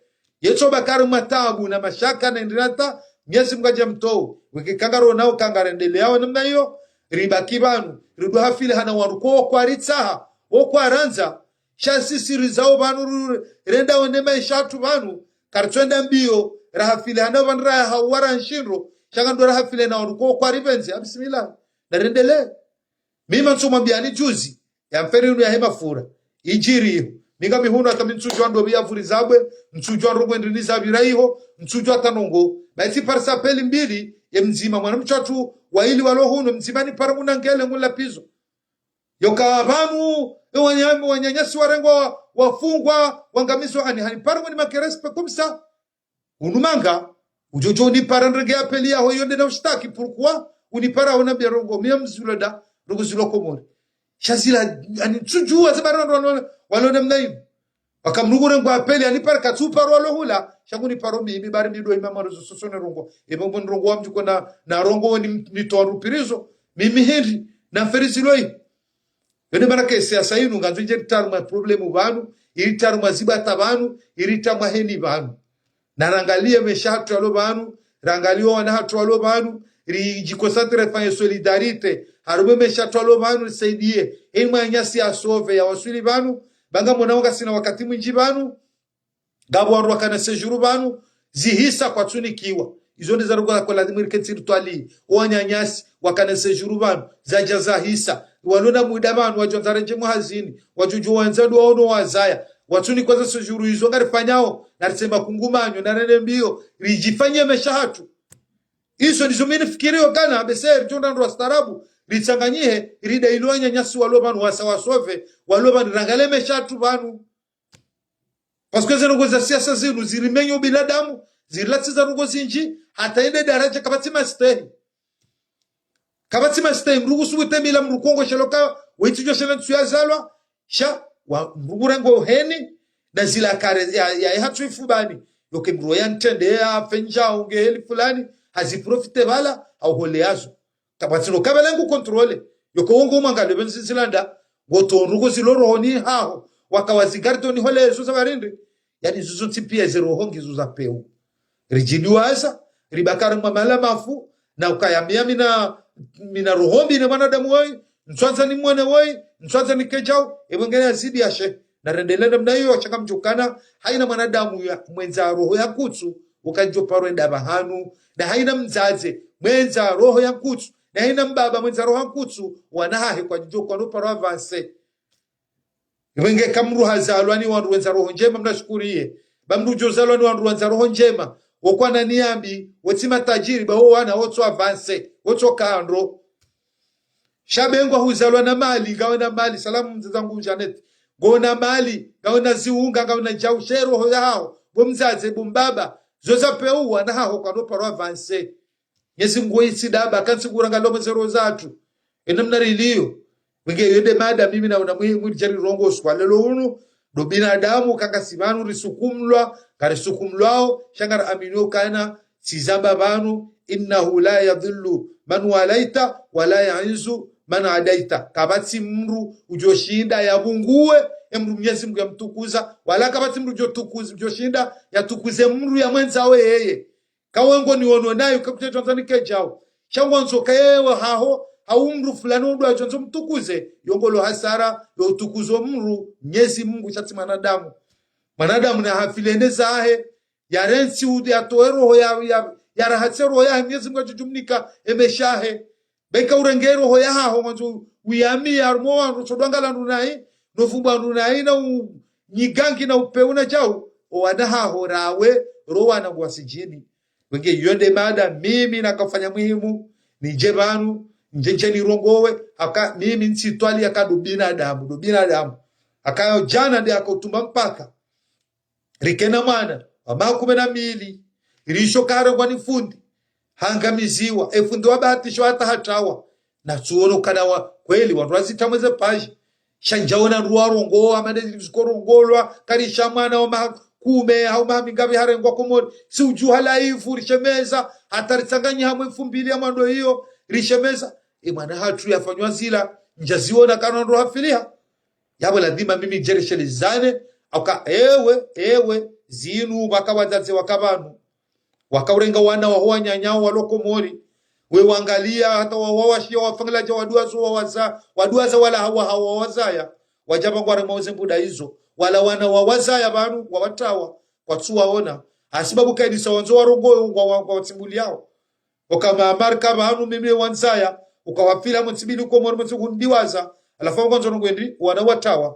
Yetso bakari matabu na mashaka na indrinata, Mwenyezi Mungu adja mtowe. Weke kangaro nao kangarendeleao namna iyo, ribaki pvanu, ridwa hafile hana wandru ko kwaritsaha, wo kwarandza, sha sisi rizao pvanu ru-, renda wone maesha hatru pvanu, karitswenda mbiyo, rahafile hana pvanu raya hawara nshindro, sha ngandwa rahafile na wandru ko kwaripvendze, ha bismillah, na rendele. Mimi ntsumwambiyani juzi, ya mferi unu ya hema fura, idjiri iho. Mi ngami hunu hata mi ntsudjuwa ndopvi ya vuri zabwe, ntsudjuwa ndrongoo ndrini zapvira iho, ntsudjuwa hata ndrongoo. Ba itsi parisa peli mbili, ye mdzima, mwana mshe hatru, waili walo hunu, mdzima ni para nguna ngele ngula pizo. Yoka pvanu, e wanya-, wananyasi warengwa, wafungwa, wangamizwa ani, hani paro nguni manque respect comme ça. Unu manga, udjo djo unipara ndrenge ya peli yaho iyo nde na ushtaki, pourquoi? Unipara unambiya ndrongoo, mi ya mzilo nda, ndrongoo zilo Komori. Sha zila, ani ntsudjuwa ze bara ndro walona, walona mna inu. Waka mdru ngurengwa ya peli, ani para katsu paro walo hula, sha nguni paro mi, mi bari mi ndo imama rezo soso ne ndrongoo. Ebe mbo ndrongoo wa mdjuko na, na ndrongoo ni, ni towa rupirizo, mi, mi hindri, na mferi zilo i. Yo nde mana ke siasa inu, ngandzo idje ritsahe harumwa problème pvanu, iritsahe harumwa zibata pvanu, iritsahe harumwa heni pvanu. Na rangaliye maesha hatru yalo pvanu, rangaliye wana hatru walo pvanu, ridjiconcentre fanye solidarité, harumwa maesha hatru yalo pvanu, risaidiye. Eni mwananyasi ya sauve ya waswili pvanu, ba ngamwonao ngasina wakati mwindji pvanu, ngapvo wandru wakana séjour pvanu, zihisa kwatsunikiwa. Izo nde za ndrongoo za kwa lazimu rikentsi ritwali. O wananyasi, wakana séjour pvanu, zadja zahisa. Walona muda pvanu, wadjo andza rendje mwa hazini, wadjo djo wandza ndo waono wazaya. Watsunikwa ze séjour izo ngarifanyao, na ritsema kungumanyo, na rende mbiyo, ridjifanye maesha hatru. Izo ndizo mi nifikiriyo kana, bese ridjo nda ndro wastaarabu, ritsanganyihe, rida ilo wananyasi walo pvanu, wasa wasauve, walo pvanu, rangaliye maesha hatru pvanu. Parce que ze ndrongoo za siasa zinu, zirimenyo binadamu, zirilatsiza ndrongoo zindji, hata inde daraja kapvatsi mastehi. Kapvatsi mastehi, mdru kusubu temila mdru kongo sheloka, wetsi djo shela ntsu ya zalwa, sha, wa, mdru kurengo heni, na zila kare, ya, ya, ya hatsu ifubani. Yoke mdru ya ntrende ya fenja unge heli fulani, hazi profite pvala, hau hole yazo. Kapvatsi no kabela ngu contrôler. Yoke wongo mwangalie pvendzi zilanda, ngo tondro ngo zilo rohoni haho, waka wazi garder ni hole zo za pvarindri. Yaani zo zontsi pia ze roho ngizo za pewu. Ridjidiwaza, ribaki harumwa mahala mafu, na ukaya mi ya mina, mina roho mbi ne mwanadamu woyi, ntswandza ni mwone woyi, ntswandza ni kedjau, epvo ngena yazidi yashe. Na rendelee namna iyo, sha ngamdjo ukana, haina mwanadamu ya mwendza roho ya nkutsu, ukadjo paro enda pvahanu, na haina mdzadze, mwendza roho ya nkutsu, na haina mbaba, mwendza roho ya nkutsu, wana hahe kwadjo kwano paro avancer. Ipvo nge ka mdru hazalwa ni wandru wendza roho ndjema, mna shukuriye. Ba mdru djo zalwa ni wandru wendza roho ndjema, wo kwana ni yambi, wo tsi matajiri, ba wo wana, wo tso avancer, wo tso kandro. Sha be ngwa huzalwa na mali, ngawe na mali, salamu mdzadze wangu Janet. Ngo na mali, ngawe na ziunga, ngawe na djau, she roho yaho, bo mdzadze, bo mbaba, zo za pewu wana haho kwano paro avancer. Mnyezi Mngu yitsi daba, kantsi kuranga lomo ze roho zatru. Ena mna rilio. Wenge yo nde mada mimi naona mwi-, mwiri djari rongowa usiku wa leo unu. Ndo binadamu kanga si pvanu risukumlwa, karisukumlwao, sha ngari aminio kana, tsi zamba pvanu, إنه لا يضل من واليت ولا يعز من عاديت. Kapvatsi mdru udjo shinda ya pvunguwe, e mdru Mnyezi Mngu ya mtukuza, wala kapvatsi mdru udjo tukuzi-, udjo shinda ya tukuze mdru ya mwendza we yeye. Kawe ngo ni ono nayo, kakutete wandzani kedjau. Sha ngwandzo ka yewe haho, hau mdru fulani ndo adjo ndzo mtukuze, yo ngo lo hasara, lo utukuzo mdru, Mnyezi Mngu sha tsi mwanadamu. Mwanadamu na hafile ne zahe, ya rentsi u-, ya towe roho ya, ya, ya rahatse roho yahe, Mnyezi Mngu adjo djumnika, emeshahe. Beka urenge roho yahaho, ngwandzo uyami ya harumwa wandru, tso dwangala ndru nayi, no fumbwa ndru nayi, na u-, nyigangi na upewu na djau, o wana haho rawe, ro wana ngwa sijini. Wenge yo nde mada, mimi nakafanya muhimu, nidje pvanu, ndje ndje nirongowe, aka mimi ntsi twali aka ndo binadamu, ndo binadamu. Aka yo djana nde aka utumba mpaka. Rikena mwana wa maha kume na mili, risho karengwa ni fundi, hangamiziwa, e fundi wa bahatisho hata hatrawa, na tsuono kana wa, kweli, wandru wazitramwe ze paji, sha ndjaona ndru warongowa, mane zikorongowa, karisha mwana wa maha kume, hau maha mingapvi harengwa Komori, si udjuha laivu, rishemeza, hata ritsanganya hamwe mfumbili ya mwando iyo, rishemeza, e mwana hatru yafanywa zila, ndjaziona kana ndru hafiliha. Yapvo lazima mimi djereshelezane, aka ewe, ewe, zinu waka wadzadze waka pvanu. Waka urenga wana waho wananya walo Komori. We wangalia hata wa, wawashiya wafangila dja waduwazo wawaza-, waduwaza wala hawa hawa wazaya. Wadja pvangware mauze mbuda izo. Wala wana wawazaya pvanu, wawatrawa, kwatsuwaona. Hasibabu kaidisa wandzo warongowe ngwa, ngwa, ngwa watsimbuliao. Oka mamarka pvanu mimi wandzaya, uka wafila mwentsi mbili Komori mwentsi hundiwaza, halafu wandzo no ngwendi, wana watrawa.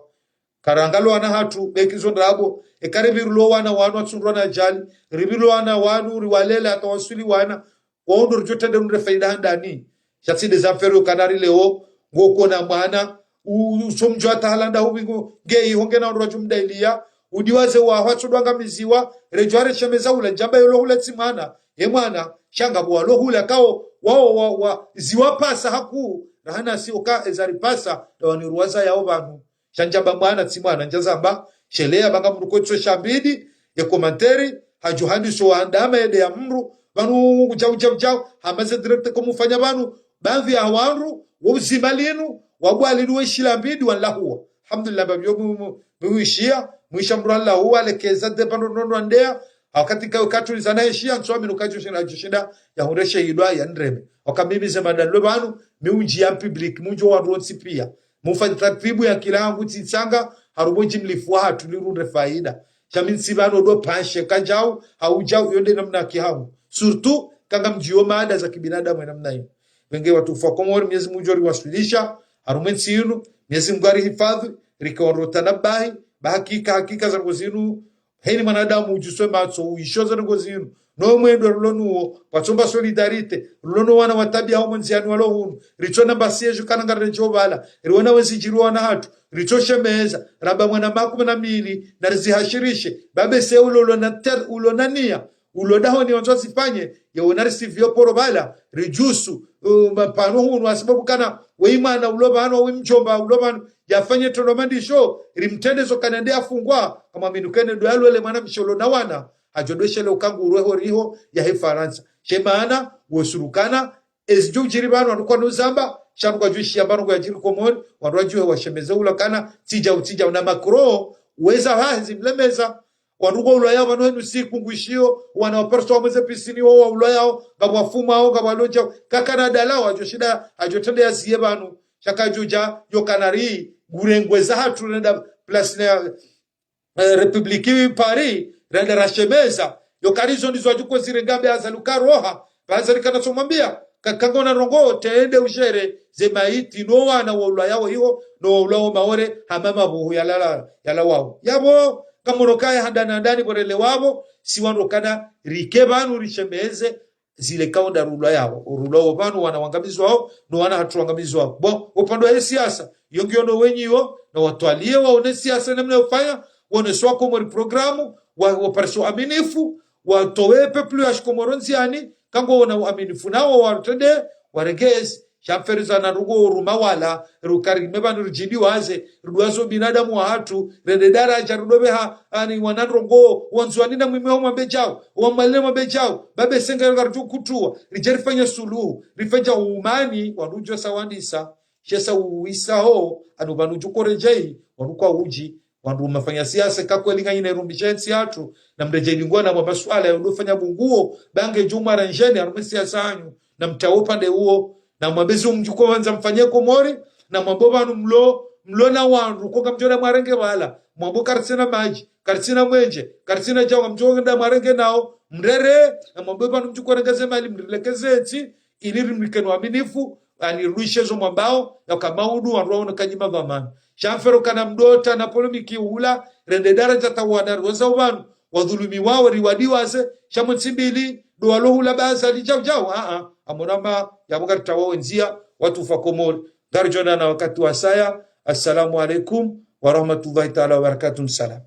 Karangalo wana hatru, beki zo ndrabo, eka ripvirulo wana wanu watsundrwa na ajali, ripvirulo wana wanu, riwalele hata waswili wana, wao ndo ridjo trende rundre faida handani. Sha tsi nde za mfero kanari leo, ngoko na mwana, u-, usomdjo hata halanda hupvi ngo, nge iho ngena ndo wadjo mdailia, udiwaze waho watso dwangamiziwa, redjo areshemeza hula, ndjamba yolo hula tsi mwana, ye mwana, sha ngapvo walo hula kao, wao wa, wa, ziwapasa haku, rahana si oka ezaripasa, nda waniruwaza yao pvanu. Sha ndjamba mwana tsi mwana, ndjazamba, sheleya banga mdru kwetso shambidi, ye commentaire, hadjo handiso wa handama yende ya mdru, pvanu udjau, udjau, udjau, hamaze direct ko mufanya pvanu, bamvi ya wandru, wo uzima linu, wabwa linu we shilambidi, wanlahuwa. Alhamdulillah, bambi yo mu-, mu-, muishiya, muisha mdru anlahuwa, lekeza de pvanu nono andeya, wakati kayo katulizana heshiya, ntso aminu kadjo shinda, djo shinda, ya hundre shehidwa, ya nreme. Waka mimi ze madalilo pvanu, mi undjiya public, mundjo wandru wontsi piya. Mufanye taratibu ya kila hangu tsitsanga, harumwa djimlifu wahatru lirundre faida. Sha mi ntsi pvanu ndo panshe, kadjau, haudjau, yo nde namna kihangu. Surtout, kanga mdjiyo mada za kibinadamu ya namna iyo. Wenge watukufu wa Komori, Mnyezi Mngu djo riwaswilisha, harumwa entsi inu, Mnyezi Mngu arihifadhwi, rike wandru tanabahi, ba hakika, hakika za ndrongo zinu, heni mwanadamu udjuswe matso, uishoze ndrongo zinu. No mwendo rulo nuwo, kwatsomba solidarité, rulo no wana wa tabiya homo ndziani walo hunu, ritsona mbasi yedjo kana ngaredjo pvala, riwona wezi djiri wana hatru, ritsoshemeza, ramba mwana maha kume na mili, na rizihashirishe, babe se ulo ulo na ter-, ulo na niya, ulo dahoni wandzo zifanye, yewona risivio poro pvala, ridjusu, uh, mapvanu hunu, hasibabu kana, weyi mwana ulo pvanu, weyi mdjomba ulo pvanu, yafanye tolo mandisho, rimtrende zo kana nde afungwa, kamwaminu kene ndo yalwele mwana mshe ulo na wana, hadjo dweshele uka ngu urwe ho riho yahe Farantsa. She maana, wesurukana, ezi djo udjiri pvanu, wandru kwanuzamba, sha wandru kwadjuishiya pvanu kwadjiri Komori, wandru wadjuhe washemeze ula kana, tsidja u, tsidja u na Macron, weza ha, ezi mlemeza, wandru kwa ulwayao pvanu henu siku ngwishiyo, wana wa Paris wa mweze pisini wo wa ulwayao, ngapvo wafumao, ngapvo walodjao, kakana dalao, hadjo shinda, hadjo trende yaziye pvanu, sha kadjudja, yo kana ri, ngurengwe za hatru renda, place na, eh, République Paris, renda rashemeza, yo karizo ndizo wadjuko zirenga mbe Azali uka roha, pva Azali kana somwambia, ka, kangona ndrongoo, trende ushere, ze maiti, no wana wa ulwayao iho, no wa ulwayao Maore, hama mapvuhu yalala, yalawao. Yapvo, kamono kaye handani handani pvo rele wapvo, si wandru kana rike pvanu rishemeze, zile kaunda rulwayao, rulwayao pvanu wana wangamizwao, no wana hatru wangamizwao. Bon, upande wa siasa, yo ngiyo no wenyi wo, na watwalie waone siasa namna yofanya, waone swa Komori programu, wa, waparise uaminifu, watowe peuple ya shikomoro ndziani, kango wona uaminifu nawo watrende, warenge ezi, sha mferiza na rugo uruma wala, rukarime pvanu ridjiliwaze, ruduwazo binadamu wa hatru, rende daraja, rudopveha, ani wana ndrongoo, wandzuwani na mwime wa mwambe djao, wa Mwali na mwambe djao, babe senga yo karidjo kutuwa, ridje rifanye suluhu, rifanye umani, wandru udjo sawandisa, she sa uwisa ho, anu pvanu udjo koredjei, wandru kwa udji, wandru mafanya siasa, ka kweli nganyina irumbisha entsi yatru, na mredjei lingwa na mwa masuala ya udofanya bunguo, bange djumwa ranjeni, harumwa siasa hanyu, na mtawo upande uwo, na mwambe zi mdjuko wandza mfanye Komori, na mwambe pvanu mlo, mlo na wandru, ko ngamdjo na mwarenge pvala, mwambe karitsina madji, karitsina mwenje, karitsina djao, ngamdjo na mwarenge nao, mrere, na mwambe pvanu mdjuko renge ze mali, mrilekeze entsi, ili rimrike no uaminifu, ani rwishe zo mwambao, ya kama udu, wandru waone kanyima dhwamana. Sha mfero kana mdota na polemiki ula, rende daraja tawana, rweza upvanu, wadhulumiwao, riwadiwaze, sha mwe ntsi mbili, ndo walo hula baza li djau djau, a, a, amona ma, yapvo karitawa wendzia, watufa Komori. Ngaridjo onana wakati wasaya, assalamu alaikum, wa rahmatullahi taala wa barakatuh, salam.